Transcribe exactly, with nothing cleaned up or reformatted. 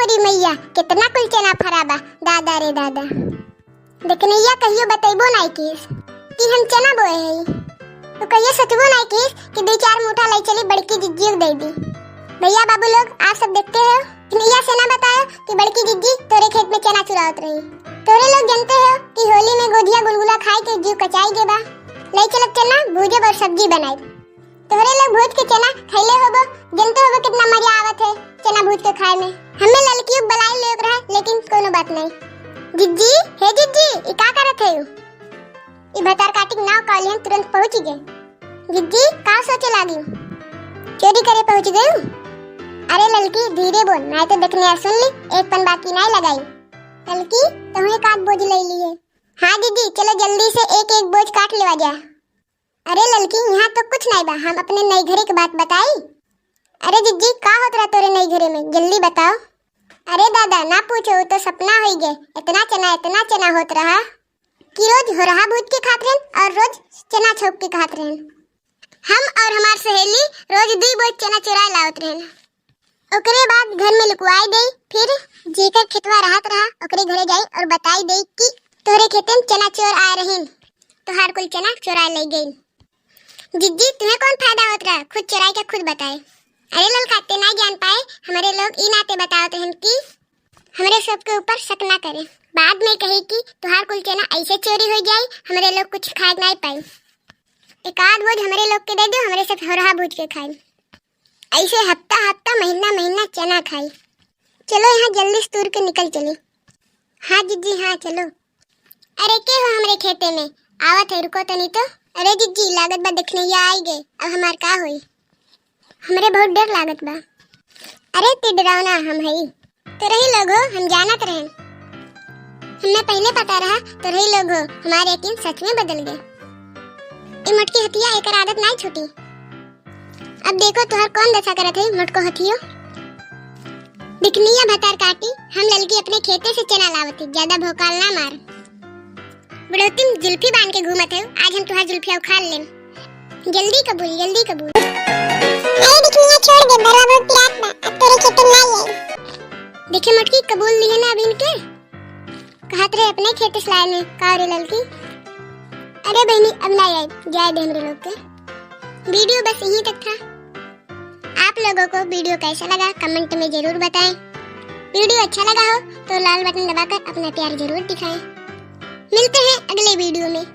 अरे मैया, कितना कुल चना फरा बा, दादा रे दादा। देखनैया कहियो बतैबो नाई किस कि हम चना बोए हई। तो कहियो सोचबो नाई किस कि दो चार मूठा लाई चली बड़की जिज्जी के दे दी। भैया बाबू लोग, आप सब देखते हो, देखनैया से ना बतायो कि बड़की जिज्जी तोरे खेत में चना चुरावत रही। तोरे लोग जानते हो कि होली में गोधिया गुलगुला खाए के जीव कचाई गे बा। ले चलब चना भूजब और सब्जी बनाई। तोहरे लोग भूज के चना खैले होबो, जनते होबो कितना मजा आवत है चना भूज के खाए में। हमें ललकी बलाई लेक रहा, लेकिन कोनो बात नहीं। जिज्जी, हे जिज्जी, ई का करत है? ई भतार काटी के नाव कालियन तुरंत पहुँच गए। जिज्जी, का सोचे लागी? चोरी करे पहुँच गई? अरे ललकी, धीरे बोल, नहीं तो देखनैया सुन ली, एक पन बाकी नहीं लगाई। ललकी, तुम्हें काट बोझ ले लिए। हाँ जिज्जी, चलो जल्दी से एक एक बोझ काट लेवा जा। अरे ललकी, यहाँ तो कुछ नहीं बा, हम अपने नई घरे के बात बताई। अरे जिज्जी, का होत रहा तोरे नई घरे में, जल्दी बताओ। अरे दादा, ना पूछो, वो तो सपना होई गए। इतना चना, इतना चना होत रहा कि रोज होरहा भूज के खात रहन और रोज चना छौंक के खात रहन। हम और हमार सहेली रोज दुई बोझ चना चुराए लावत रहन। ओकरे बाद घर में लुकवाई देई, फिर जेकर खेतवा रहत रहा, ओकरे घरे जाई और बताई देई कि तोहरे खेते में चना चोर आए रहिन, तोहार कुल चना चोरा ले गई। जिज्जी, तुम्हें कौन फायदा होत रहा, खुद चोराई के खुद बताए। अरे ललका, ते ना जान पाए, हमारे लोग ई नाते बतावत रहन कि हमरे सबके ऊपर शक ना करे, बाद में कही कि तोहार कुल चना ऐसे चोरी हो जाई, हमरे लोग कुछ खाए नहीं पाई। एक आध बोझ हमरे लोग के दे दो, हमरे सब होरहा भूज के खाई। ऐसे हफ्ता हफ्ता, महीना महीना चना खाई। चलो यहाँ जल्दी से तूर के निकल चली। हाँ जिज्जी, हाँ चलो। अरे के हो हमरे खेते में, आवत है, रुको तनी तो। अरे जिज्जी, लागत बा देखनैया आई गए, अब हमार का होई? हमरे बहुत डर लागत बा। अरे ते डरावना हम हई, तो रही लोग हो, हम जानत रहन। हमें पहले पता रहा तो रही लोग हो, हमारे यकीन सच में बदल गए। ए मोटकी हथिया, एकर आदत नहीं छूटी। अब देखो तोहर कौन दशा करत है मोटको हथियो। देखनैया भतार काटी, हम ललकी अपने खेते से चना लावत ही, ज्यादा भौकाल ना मार। बुढ़ौती में जुल्फी बांध के घूमत है, आज हम तोहार जुल्फिया उखाड़ लेम। जल्दी कबूल, जल्दी कबूल। अरे देखनैया छोड़ दे, भरवा बहुत पिरात बा, अब तोरे खेते में ना आई। देखे मोटकी, कबूल लिए ना अब इनके। कहत रहे अपने खेते से लाए में, का रे ललकी? अरे बहनी, अब ना आए, जाए दे हमरे लोग के। वीडियो बस यहीं तक था। आप लोगों को वीडियो कैसा लगा, कमेंट में जरूर बताएं। वीडियो अच्छा लगा हो तो लाल बटन दबाकर अपना प्यार जरूर दिखाएं। मिलते हैं अगले वीडियो में।